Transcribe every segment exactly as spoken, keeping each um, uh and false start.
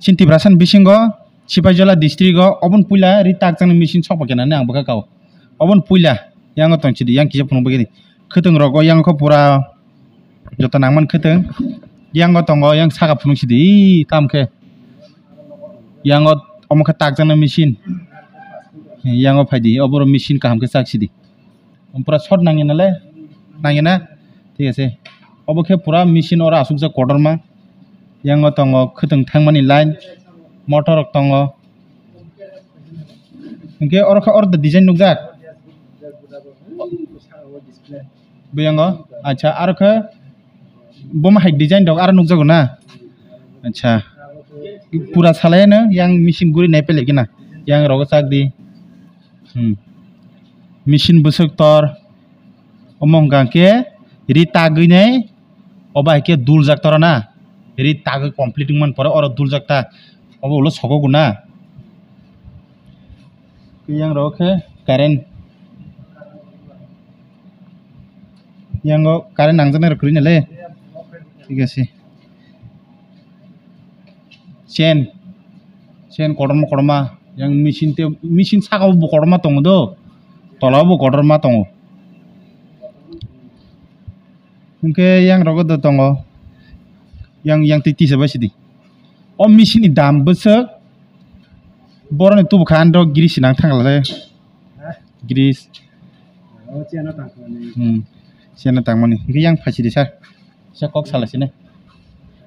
Chin Tiprasa ni bisingo Sipaijala district o oboni puila ri takjaknai machine sokpha khe nani ang bwkha kao. Oboni puila yango tong sidi, yang kisa phunuk bagwi. Khwtwng rogo yang kho pura joto nangmani khwtwng. Yango tongo, yang saka phunuk sidi, ii, tam khe. Yango omo khe takjaknai machine. Yango phaidi, oboro machine kaham khe chak sidi. Pura short nangya nalai, nangya na? Thik ase. Obo khe pura machine oro asukjak kotorma. Yango tongo khwtwng thangmani line, motor rok tongo. Hinkhe oro khe oro design nukjak. Buyango, acha, aro khe bomo hai design rok aro nukjago na? Acha, pura salai no yang machine guri nai pele khe na, yang rogo chak di. Hmm. Machine bwswk tor. Omo hwnkha khe ri tagwi nai, obo hai khe duljak tor na. Ri tagwi complete wngmani pore oro duljak ta. Obo ulo sokogo na. Yang rok khe current. Yang o current nangjaknai rok kwrwi nai le. Thik ase. Chain, chain kotorma kotorma, yang machine te, machine saka bo kotorma tongo do, tola bo kotorma tongo. Hinkhe yang rogo do tongo, yang, yang twi tisa bai sidi. O machine ni dam bwswk, boroni tubu kha ani rok giri sinang thangla le. Gris. Oh, chiyano tangkha ni. Hmm. Chiyano tangmani. Hingke yang phaisidi sir. Sa kok sala sini.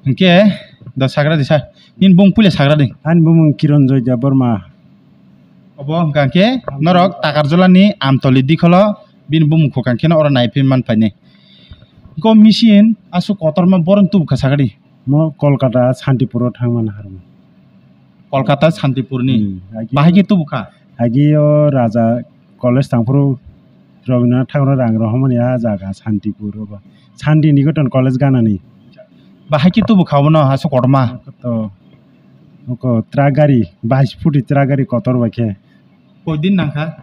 Hingke da sagra di sir. Nin bung puila sagra di. Ani bumung Kiron Joy Debbarma. Obo hingka hingke norok Takarjolani Amtoli dikholo bini bumung khokang kheno oro naiphi man phaini. Hingke o machine aswk kotorma borok tubukha sagra di. Mo Kolkata Santipuro thangmani harmo. Kolkata Santipurni. Hmm, agi Bahai khe tubu kha? Agi o Raja College tangphuru Rabindranath Thakurno rang rohormani a jaga Santipur obo. Santi Niketan College ganani. Bahai khe tubu kha obono aswk kotorma? To, oko truck gari, bais phuti truck gari kotor bai khe. Koi din nangkha?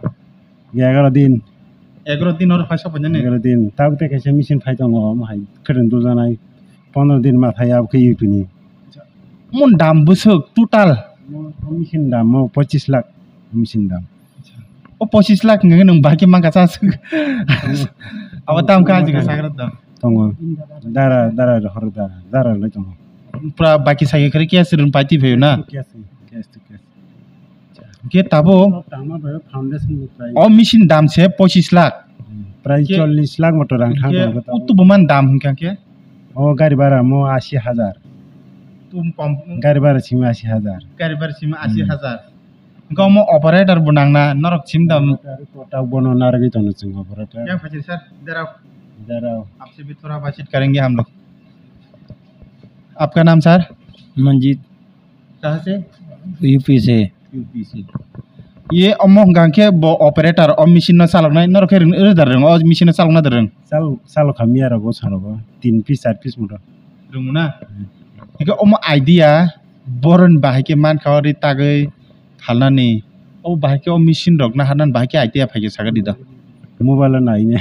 Egaroh din. Egaroh din oro phai sokphainani? Egaroh din. Tabuk tei kaisa machine phai tongo, omo hai khwrwng duljanai. Pondro din ma thai abo khe U P ni. Mon dam bwswk total? Mo, mo machine dam mo pochis lakh machine dam. O pochis lakh hwnka khe nwng bahai khe mankha cha swk. Abo tam kha jikha sagra da. Tongo. Dara, dara rohor da, dara lai tongo. Pura baki sakhe khare cash rwng pai twi phaio na? Cash, cash to cash. Hingke tabuk Tangma bai foundation ni price. O machine dam se pochis lakh. Price Hingke chollish lakh motor rang thang Hingke tongo. Utu buman dam hingka khe? O gari bara mo asi hajar. Tum pom Gari bara simi asi hajar. Gari bara simi asi hajar. Hingke omo operator bo nangna norok sim dam. Operator ko tak bono narwgwi tono chwng operator. Yang phachir sir, derao. Derao. Apse bhi thoda basit karenge hum log. Aapka naam sir? Manjit. Kahan se? U P se. U P se. Ye omo hwnkha khe bo operator, o machine no chaloknai, norok khe rwng, rwda rwng, o machine no chalokna da rwng? Chal-, chalok kha miya rogo salogo, tin piece, char piece motor. Rwngmuna? Hmm. Hingke omo idea, boron bahai khe mankha o ri tagwi phalnani, o bahai khe o machine rok naharnani bahai khe idea phaikhe sakha di do. Mobile o nai ne,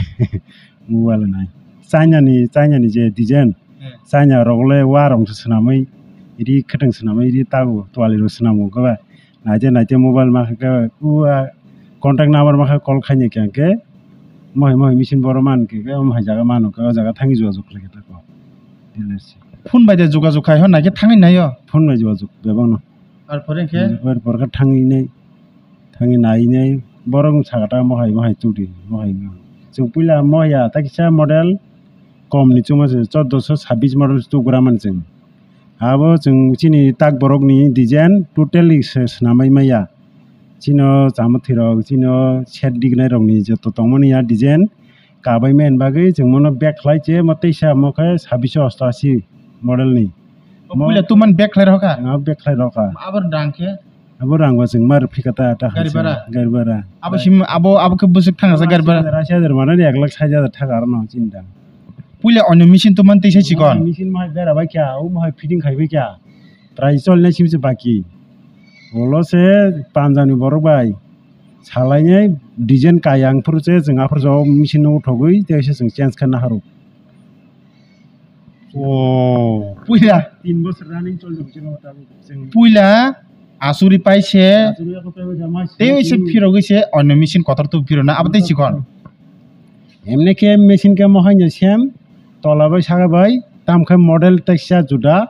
mobile o nai. China ni, China ni je design, Hmm. China rok le wa rong se swnamwi, ri khwtwng swnamwi, ri tago twali rok swnamo khe ba. Naite naite mobile ma khe, u, a, contact number ma khe call khaini khe, hingke mohai mohai machine boro man khe, khe omo hai jaga mano khe, o jaga thangwi jogajog khlai khe tako. Dealer se. Phone bai de jogajog khai ho, naikhe thangwi naio? Phone bai jogajog, bebak no. Ar pore khe? Hmm, ar pore khe thangwi nai, thangwi nai nai, borok wng sakha ta mohai mohai tubudi, mohai no. Chwng puila mohya ta kisa model kom ni chwngma se choddoso sabbish model se tubu gra mani chwng. Abo chwng chini tak borokni design totally se swnamwi maya. Chino chamathwi rok, chino set dignai rokni joto tongmani ya design kabai mani bagwi chwng mono bag khlai che mo teisa mo khe sabbish osto ashi model ni. O puila tumani bag khlai rokha? Abo bag khlai rokha. Abo rang khe? Abo rang bo chwng mar phika ta ta Gari bhara? Gari bhara. Abo sim, abo, abo khe bwswk thangsa gari bhara? Ashi hajar manani ek lakh sait hajar thaka aro no chini da. Puila onyo machine tumani teisa chikon? Machine mohai bera bai kha, o mohai fitting khai bai kha. Price choli nai simi se baki. Olo se panjani borok bai. Salai nai design kaya ang phuru se chwng aphuru jo machine no uthogwi teisa chwng change kha naharo. O, puila. Tin bosor running choli tongo chini o tabuk chwng. Puila asuri paise. Asuri ako pebe jama tei oise phirogwi se onno machine kotor tu phirona abo tei sikon. Emne khe machine khe mohai no sem tola bai saka bai tam khe model teisa juda.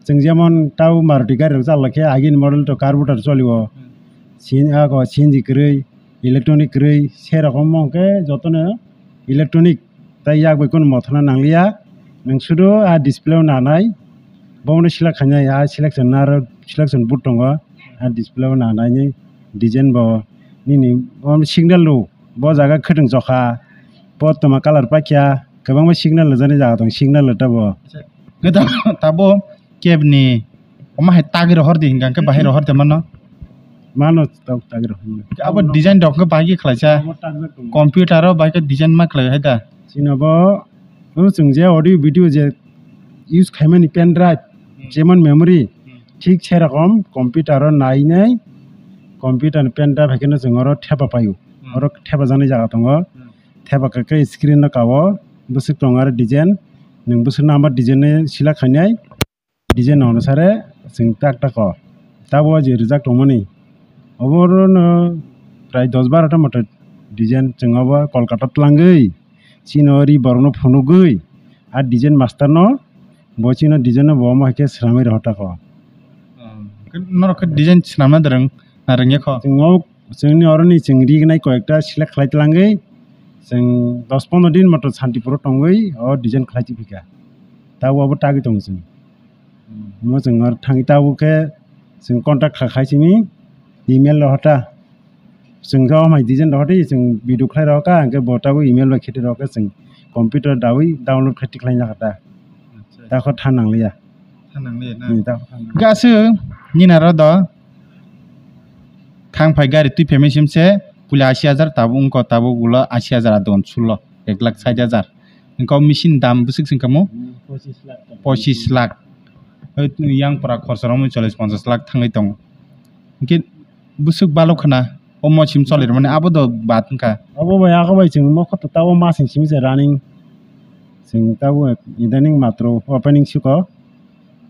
Chwng jemon tau Maruti gari rok chalai khe agini model to carburetor choli o. Sin ako C N G kwrwi, electronic kwrwi, se rokom mo hwnkhe jotono electronic. Tai yak bai kunu mothana nangliya. Nwng sudu a display o nanai. Bono select khainai, a selection naro selection board tongo. A display o nanai ni design bo nini bo signal rw. Bo jaga khwtwng chokha. Bo toma color paikha. Kwbangma signal rwjani jaga tong signal rwtabo. Tabo kebni omo hai tagwi rohor di hingka hwnkhe bahai rohor de mano. Mano tok tagwi rohor. Abo design rok hwnkhe bahai khe khlaisa. Computer o bahai khe design ma khlai hai da. Chini bo o chwng je audio video je use khaimani pen drive, jemon memory, thik se rokom computer o nai nai computer ni pen drive hai khe no chwng oro thepa paio. Oro thepa jaknai jaga tongo. Thepa khe screen no kao bwswk tongo aro design. Nwng bwswk no abo design no select khainai. Design no sare chwng tak tak o. Tabuk o je rijak tongmani. Obo oro no prai dos baro ta moto design chwng obo Kolkata twlangwi. Chini o ri borok no phunugwi. A design master no bo chini o design no bo omo hai khe swnamwi rohor ta kho. Norok khe design swnamna dereng na rengya kho? Chwng o chwngni oroni chwng rignai koyekta select khlai tlangwi chwng dos pondro din moto Santipuro tongwi o design khlai tiphika. Tabuk abo tagwi tongo chwng. Omo chwng aro thangwi tabuk khe chwng contact kha khai simi email rohor ta. Chwng khe omo hai design rohor twi chwng video khlai rohor kha, hwnkhe bo tabuk email bai khe twi rohor khe chwng computer dawi download khe tikhlai jakha ta. Acha. Takho tha nangliya. Tha nangliya na? Hmm, takho tha nangliya. Hwnkhe aswk nini aro do thang phai gari twi phaimai sim se puila ashi hajar tabuk wngkha, tabuk ulo ashi hajar adon sulo ek lakh sait hajar. Hwnkhe o machine dam bwswk se wngkha mo? Hmm, pochis lakh taka. Pochis lakh. Oi, yang pura khorsa romwi chollis ponchas lakh thangwi tongo. Hwnkhe bwswk balok khna, o mochim choli rwmani abo do bad wngkha. Abo bai, ako bai chwng mokho to tabo masing simi se running. Chwng tabo idaning matro opening siko.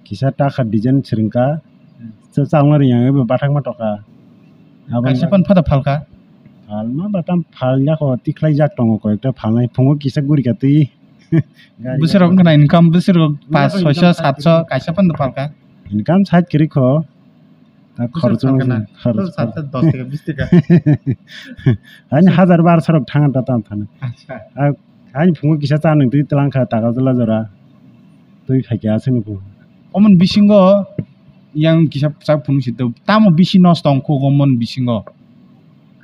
Kisa takha design swrwngkha. Cha-, changma riyang ebo bathakma tokha. Abo kaisa phano photo phalkha? Phalma ba tam phalya kho, tikhlai jak tongo koyekta phalnai phungo kisa gurikha twi. Gari bwswk rok wngkha na income bwswk rok paanch, soiso, satso kaisa phano phalkha? Income sait kwrwi kho. Ta bwswk khoroksa phalkha na? Khoroksa. Satso, dos taka, bis taka. Ani hajar barso rok thang ta tam thana. Acha. A, ani phungo kisa cha nang twi tlang kha taka jala jora. Twi phaikha aswk nugo. Omon bisingo yang kisa cha phunuk si tamo bisi nosto wngkho omon bisingo.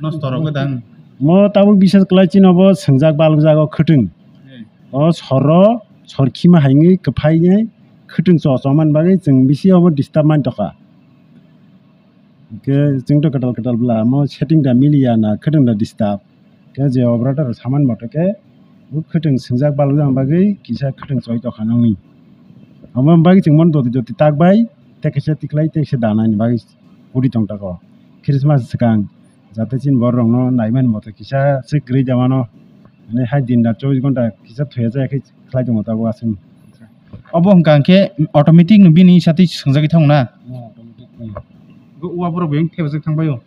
Nosto rok dang. Mo tabuk bisas kwlai chini obo swngjak balok jago khwtwng. Hmm. O soro sorkhima haini kwphaini khwtwng chochomani bagwi chwng bisi obo disturb man tokha. Hwnkhe chwngto kwtal kwtal bwla omo setting da miliya na khwtwng da disturb. Khe je operator saman moto khe bo khwtwng swngjak balok jang bagwi kisa khwtwng choi tokha nokni. Omo bagwi chwng bono doti doti tak bai tei kaisa tikhlai tei kaisa danani bagwi udi tong tako. Christmas swkang jate chini borok rokno naimani moto kisa se kwrwi da mano. Mane hai din da chobbish ghonta kisa thuya chaya khe khlai tongo tabuk aswk. Obo hwnkha hwnkhe automatic no bini satwi swngjagwi thango na? Bo uaborok bo thepajak thangbai o.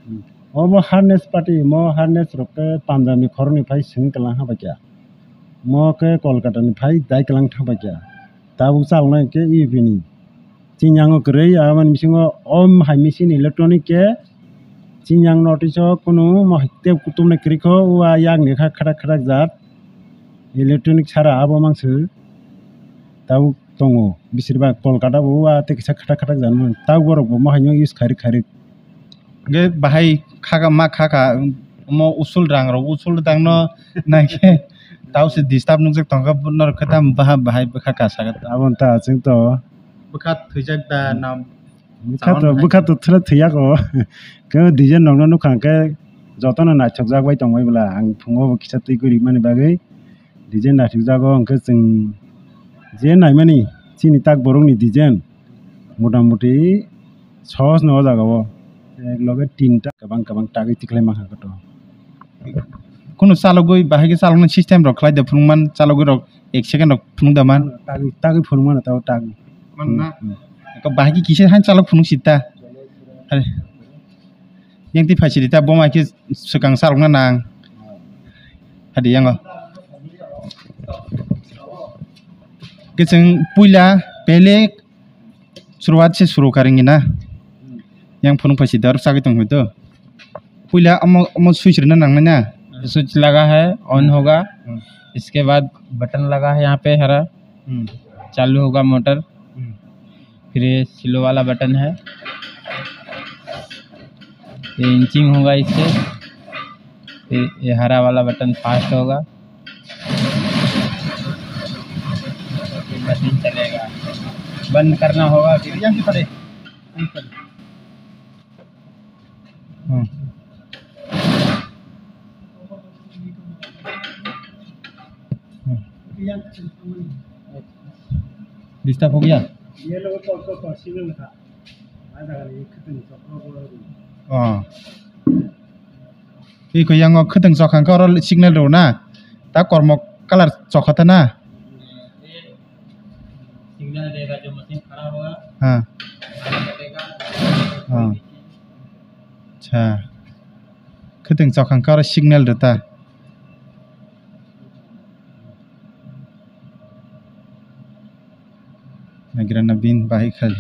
Obo harness party, mo harness rok khe Punjab ni khoroknwi phai swng kwlang ha bai kha. Mo khe Kolkata ni phai dai kwlang thang bai kha. Tabuk chaloknai hwnkhe E V ni. Chini yango kwrwi, aboni bisingo om hai machine electronic khe chini yang notice o kunu mo hai tei kutumnai kwrwi kho, o a yakni kha khwrak khwrak jat electronic sara abo mangse tabuk tongo. Bisir bak Kolkata bo o a tei kisa khwrak khwrak jat mano. Tabuk borok bo mo hai no use khairwi khairwi. Hwnkhe bahai khaka ma khaka omo usul rang rok usul dangno naikhe tau se disturb nukjak tongkha norok khe tamo baha bahai bwkha kasa khe. Aboni ta chwng to bwkha thwijak da na? Bwkha to, bwkha to thwla thwiya ko. Khe design rokno nukha hwnkhe jotono naithokjak bai tongbai bwla ang phungo bo kisa twi kwrwi mani bagwi. Design naithokjago hwnkhe chwng je naimani chini tak borokni design motamuti sohosno o jagao ek loge tinta kwbang kwbang tagwi tikhlai mankha koto. Kunu chalogwi bahai khe chaloknai system rok khlai de phunukman chalogwi rok ek second rok phunuk da man. Tagwi, tagwi phunuk mano tabo tagwi. Man na? Hmm. Ko bahai ki kisa han chalok phunuk sita. Are. Yang ti phaisi di ta boma ke swkang salok na nang. Hadi yango. Ke chwng puila pele शुरुआत से शुरू करेंगे ना. Yang phunuk phaisi dar sagwi tong hoi to. Puila omo, omo switch rwna nangnai na. Switch लगा है, ऑन होगा। Hmm. इसके बाद बटन लगा है यहाँ पे हरा, Hmm. चालू होगा मोटर। Hmm. फिर ये स्लो वाला बटन है, ये इंचिंग होगा इससे, फिर ये हरा वाला बटन फास्ट होगा, ये मशीन चलेगा, बंद करना होगा फिर। Hmm. Hmm. Disturb हो गया? ये लोग तो, तो, तो सीधे में था। आ जाएगा, ये खत्म, तो, तो, तो, तो। Oh. Iko yang o khwtwng chokha khe oro signal rw na. Ta kormo colour chokha ta na. Signal देगा, जो मशीन खड़ा होगा, हाँ। गाड़ी चलेगा। हाँ। Acha. Khwtwng chokha khe oro signal rwta. Nagrana bin bahai khali.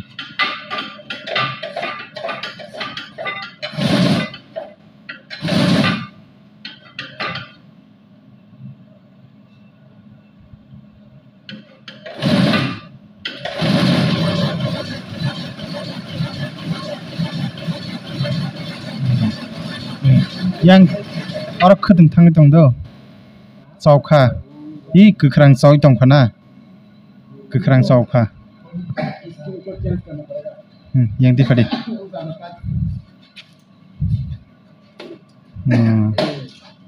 Yang oro khwtwng thangwi tong do. Chokha. I kwkhwrang choi tongkha na. Kwkhwrang chokha. Hmm, yang di phadi. Hmm.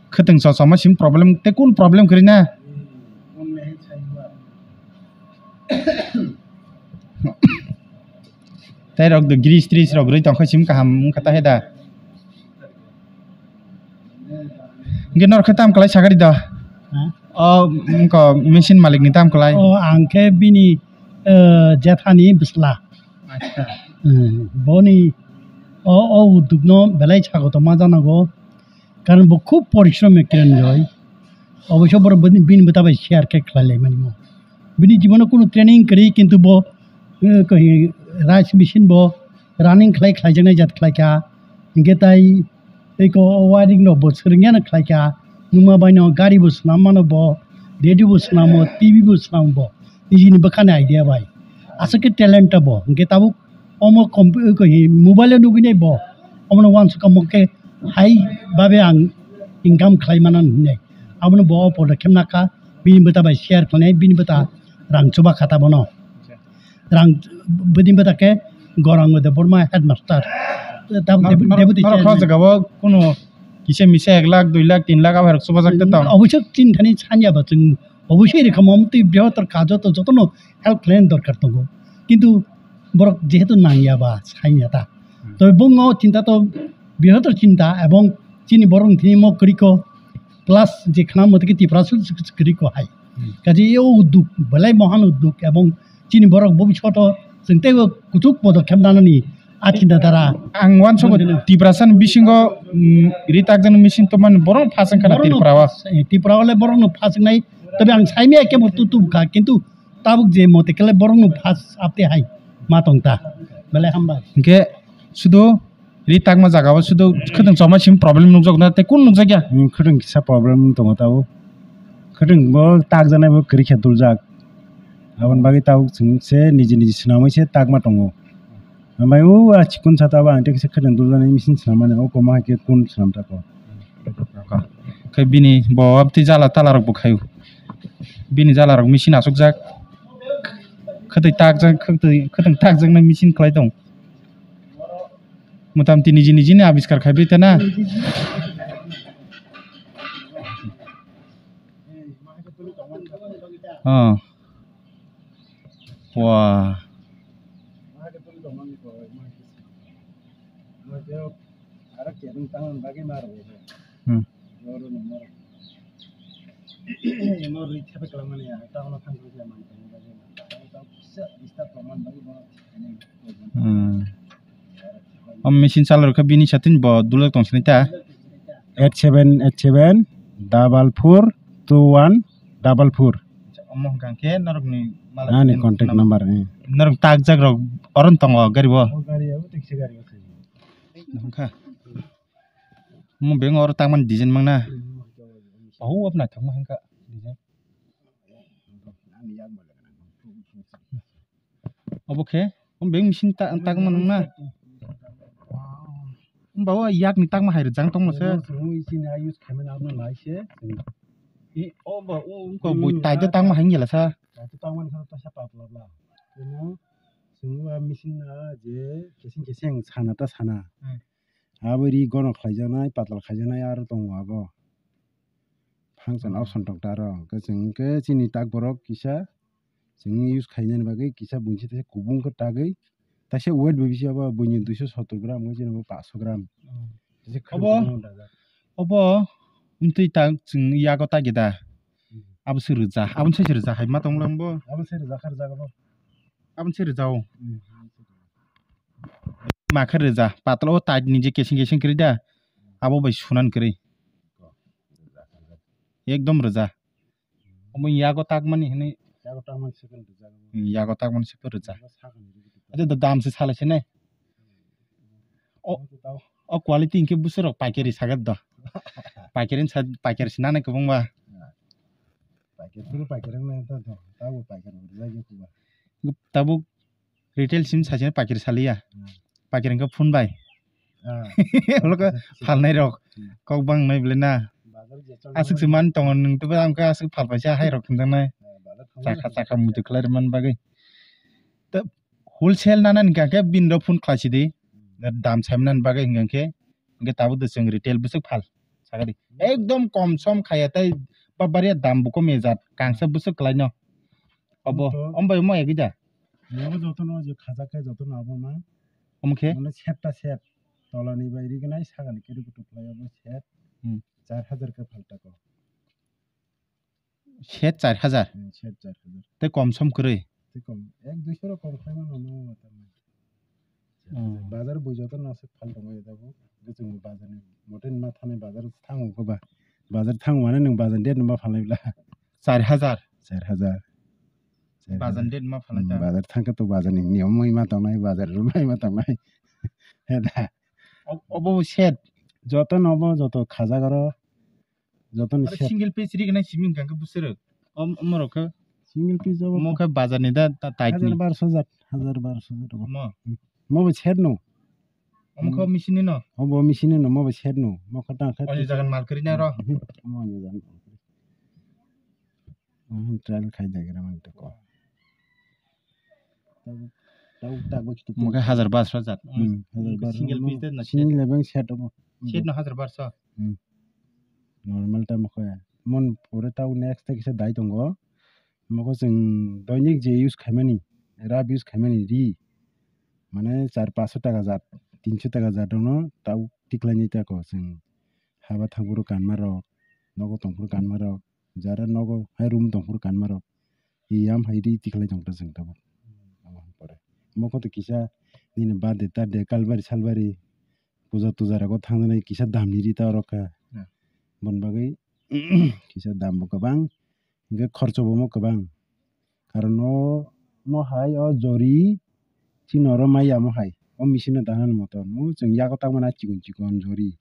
Khwtwng chokma sim problem, te kun problem kwrwi na? Tei rok do grease trease rok rwi tongkha sim kaham wngkha ta he da. Hingke norkhe tam kwlai sagari do? Ha? O wngkha machine malik ni tam kwlai. O ang khe bini, eh, jethani bwsla. Acha. Eh, boni o, o uduk no belai sago tongma janago. Karon bo khub porishrom ekta nw oi. Oboisyo borok bini, bini bwta bai share khe khlai lai mani mo. Bini jibono kunu training kwrwi, kintu bo, eh, koi rice machine bo running khlai khlai jaknai jat khlai kha. Hingke tai eko wiring rok bo swrwngya no khlai kha. Numa bai no gari bo swnam mano bo, radio bo swnamo, T V bo swnamo bo. Nijini bwkhani idea bai. Aswk khe talent ta bo. Hingke tabuk omo compu-, ko hi mobile o nugui nai bo, omono uansukha mo khe hai babe ang income khlai mano hinwi. Abono bo o podokhe nakha, bini bwta bai share khlainai, bini bwta rang chuba kha ta bono. Rang bini bwta khe Gorang Debbarma headmaster. Tam Nor-, debu-, nor-, deputy norok chairman. Kho jaga o kuno kisa misa ek lakh, dui lakh, tin lakh abo hai rok chuba jak te tong. Oboisyo chini thani sanya ba chwng oboisyo rikha mo twi bihor tor kajo to jotono help khlaina dorkar tongo. Kintu borok jehetu nangya ba, sainya ta. Hmm. Tobe bongno chinta to, bihor chinta, ebong chini borok thini mo kwrwikho, plus je khna motiki Tiprasa kwrwikho hai. Hmm. Kaje yo uduk, belai mohan uduk, ebong chini borok bobishoto chwng teibo kuchuk podokkhep nanani a chinta dara. Ang uansukha Tiprasa ni bisingo, mm, ri takjani machine to man borok phasang khana Tripura o. Borokno phas-, eh, Tripura o le borokno phasang nai, tobe ang saimya kebo tu tu kha, kintu tabuk je mote kele borokno phas apte hai ma tong ta. Belai hambai. Hingke sudu ri takma jaga o sudu khwtwng chokma sim problem nukjak na tei kun nukjak ya? Hmm, khwtwng kisa problem tongo tabuk. Khwtwng bo takjaknai bo kwrwi khe duljak. Aboni bagwi tabuk chwng se niji niji swnamwi se takma tongo. Hambai o a chikon sata bo ang tei kisa khwtwng duljaknai machine swnam mani o koma hai khe kun swnam tako. Khe bini bo abtwi jala tala rok bo khaio. Bini jala rok machine achukjak. Khwtwi takjak, khwtwi, khwtwng takjaknai machine khlai tong. Motamti niji niji ni abiskar khai bai tana. Ah. Wah. Hmm. Hmm. O machine chalai rwkha bini satin bo dulak tong sini ta. Eight seven eight seven double four two one double four. Omo hwnkha khe norokni ani contact number, eh. Norok takjak rok oro tongo gari bo. O gari abo taxi gari o. Hwnkha. Omo beng oro tangmani design mangna. Pau abo naithok ma hwnkha design. Obo khe, omo beng machine ta-, tangma nung na. Omo ba o yak ni tangma hai rwjak tongma se. Omo chwng isi ni use khaimani abo nai se. I, obo, o, o, bui tai do tangma hai wngya sa. Tai do tangmani khe ta sa patla bla. Chwng o machine na je keseng keseng sana ta sana. Hmm. Abo ri gono khlaijaknai, patla khaijaknai aro tongo abo. Function option tong ta aro. Hwnkhe chwng hwnkhe chini tak borok kisa, chwng use khainani bagwi kisa buini se kubung khe tagwi, taisa weight bai bisi abo buini duiso sottor gram wngkhe chini bo paanso gram. Hmm. Taisa obo, khwrwng tongmani dajak. Obo wngtwi tak chwng yago tagwi da. Hmm. Abo se rwja, abo se rwja hai ma tonglang bo. Abo se rwja kha rwja abo. Abo se rwja o. Hmm. Ma khe rwja, patla o tight ni je keseng keseng kwrwi da, abo bai sunan kwrwi. Ekdom rwja. Omo yago takmani hinwi. Yago takmani se kwrwi rwja. Hmm, yago takmani se kwrwi rwja. Yago sakni rwja. Ate da dam se salai se nai. O, o quality hinkhe bwswk rok paikari sagat do. Paikari sa, paikari se nanai kwbangma. Paikari, paikari wng nai ta do. Tabo paikari rwjak ya kuba. Tabuk retail sim saisino paikari saliya. Hmm. Paikari hwnkhe phone bai. Ah. Olo khe phalnai rok. Hmm. Kok bang nai bwle na. Bazar je chol aswk se man tongo nwng tebo ang khe aswk phal paisa hai rok khwnjaknai. Ah, bazar thangwi chakha chakha muitu khlai rwmani bagwi. Ta wholesale nana hwnkha khe bini rok phone khlai sidi. Hmm. Dam saimanani bagwi hwnkha khe. Hwnkhe tabuk de chwng retail bwswk phal. Sakadi. Ekdom kom som khaya tei ba bariya dam bo kom ejat. Kangsa bwswk kwlaino. Obo, to omo bai omo egi da? Nogo jotono je khajak khe jotono abo ma. Omo khe? Mane set ta set. Tolani bai rignai sagani kiri kutuk khlai abo set. Hmm. Char hajar khe phalta ko. Set char hajar? Hmm, set char hajar. Tei kom som kwrwi? Tei kom, ek duiso rok kom khlai mano, mano ma tamo. Hmm. Bazar bui joto no aswk phal tongo ya tabuk. Bwswk bo bazar ni, mote ma thani bazar thango khe ba. Bazar thango mane nwng bazar date no ma phalnai bla. Char hajar? Char hajar. Char hajar. Bazar date ma phalnai ta? Hmm, bazar thangkhe to bazar ni niyom oi ma tongnai, bazar rwbai ma tongnai. He da. O-, obo set? Joto no obo, joto khajak aro. Jotoni aro set. Single piece ri gwnai simi hwnkha khe bwswrwk. Om-, omorok khe. Single piece obo. Omo khe bazar ni da, ta-, tight ni. Hajar barso jat, hajar barso jat obo. Omo? Hmm. Omo bo set no. Omo khe machine ni no? Obo machine ni no, omo bo set no. Omo khe ta khe. Oni jagan mal kwrwi na ro? Hmm, omo oni jagan mal kwrwi. Hmm, trial khai jagira man to ko. Tabuk, tabuk, tabuk, tabuk. Omo khe hajar barso jat. Hmm, hajar barso. Single piece de na set? Single lebeng set omo. Set no hajar barso? Hmm. Normal ta omo khe. Mon pore tabuk next ta kisa dai tongo. Omo khe chwng doinik je use khaimani, rab use khaimani ri. Mane char panchsho taka jat, tinsho taka jat rokno tabuk tiklaini tako chwng. Haba thangphuru kanma rok, nogo tongphuru kanma rok. Jara nogo hai room tongphuru kanma rok. Iyam hai ri tikhlai tongta chwng tabuk. Omo hai pore. Omo khe to kisa nini birthday tarday kalbari salbari puja tuja rogo thangnani kisa damni ri ta oro kha. Hmm. Bon bagwi kisa dam bo kwbang, hwnkhe khorcho bo omo kwbang. Karon o, omo hai o jori chini oro maya omo hai. O machine no danani moto no chwng yago tangmani chikon chikon jori.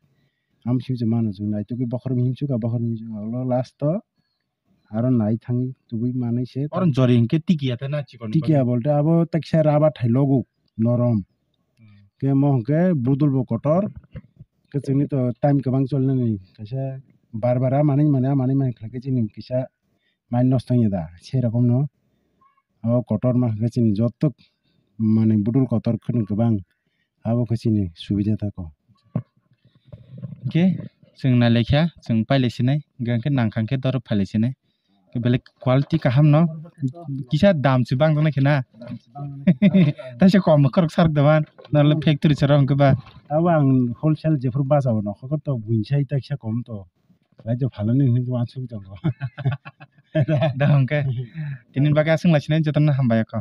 Am simi se mano chwng naitugwi bokhorok himsukha, bokhorok himsukha, ulo last o aro nai thangwi tubui manwi se. Oro jori hinkhe tikiya tei na chikon tikiya bolte abo teksa rubber thai logo norom. Hmm. Khe mo hinkhe budul bo kotor. Khe chwngni to time kwbang cholnani kaisa bar bar a manwi mani a manwi mani khlai khe chini kisa mind nosto wngya da sei rokom no. O kotor ma hinkhe chini joto manwi budul kotor kheno kwbang. Abo khe chini subida tako. Hwnkhe chwng nailaikha, chwng pailai sinai, hwnkhe nangkha hwnkhe doro phailai sinai. Belai quality kaham no, kisa dam se bangjaknai khe na. Taisa kom khorok sarok da man, nole factory se rong khe ba. Abo ang wholesale jephuru bajao no, khokor to buinsai ta kisa kom to. Raijak phalani hinwi wansuk tongo. Da hwnkhe tini bagwi aswk lai sinai jotono hambai kho.